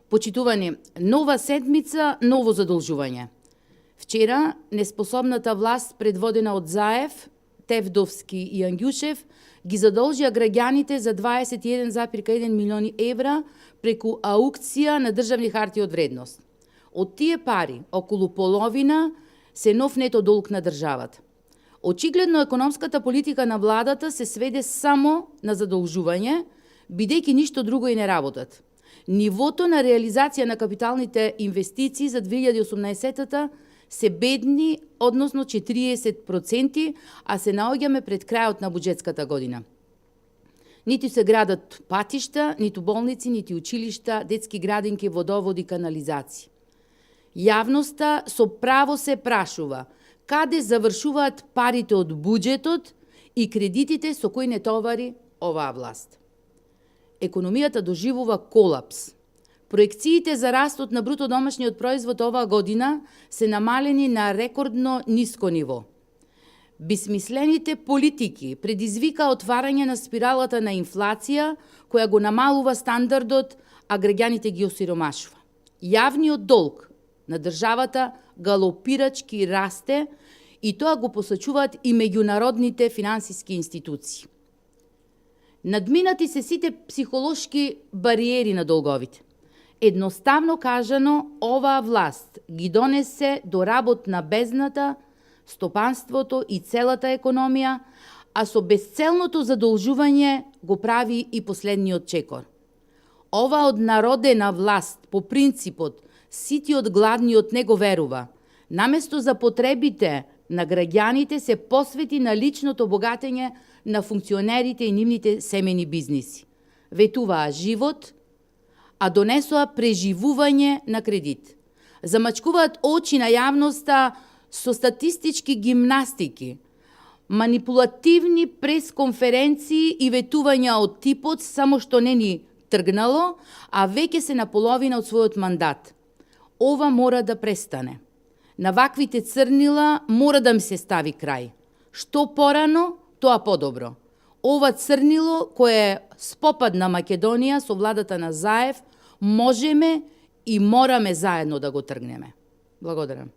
Почитувани, нова седмица, ново задолжување. Вчера, неспособната власт, предводена од Заев, Тевдовски и Ангјушев, ги задолжија граѓаните за 21,1 милиони евра преку аукција на државни харти од вредност. Од тие пари, околу половина се нов нето долг на државата. Очигледно, економската политика на владата се сведе само на задолжување, бидејќи ништо друго и не работат. Нивото на реализација на капиталните инвестиции за 2018-та се бедни, односно 40%, а се наоѓаме пред крајот на буџетската година. Ниту се градат патишта, ниту болници, ниту училишта, детски градинки, водоводи, канализации. Јавноста со право се прашува каде завршуваат парите од буџетот и кредитите со кои не товари оваа власт. Економијата доживува колапс. Проекциите за растот на бруто домашниот производ оваа година се намалени на рекордно ниско ниво. Бесмислените политики предизвика отварање на спиралата на инфлација, која го намалува стандардот, а граѓаните ги осиромашува. Јавниот долг на државата галопирачки расте и тоа го посочуваат и меѓународните финансиски институции. Надминати се сите психолошки бариери на долговите. Едноставно кажано, оваа власт ги донесе до работ на бездната, стопанството и целата економија, а со безцелното задолжување го прави и последниот чекор. Ова однародена власт по принципот ситиот гладниот не го верува, наместо за потребите на граѓаните се посвети на личното богатење на функционерите и нивните семени бизниси. Ветуваа живот, а донесоа преживување на кредит. Замачкуваат очи на јавноста со статистички гимнастики, манипулативни пресконференции и ветувања од типот само што не ни тргнало, а веќе се на половина од својот мандат. Ова мора да престане. На ваквите црнила мора да ми се стави крај. Што порано, тоа подобро. Ова црнило кое е спопад на Македонија со владата на Заев, можеме и мораме заедно да го тргнеме. Благодарам.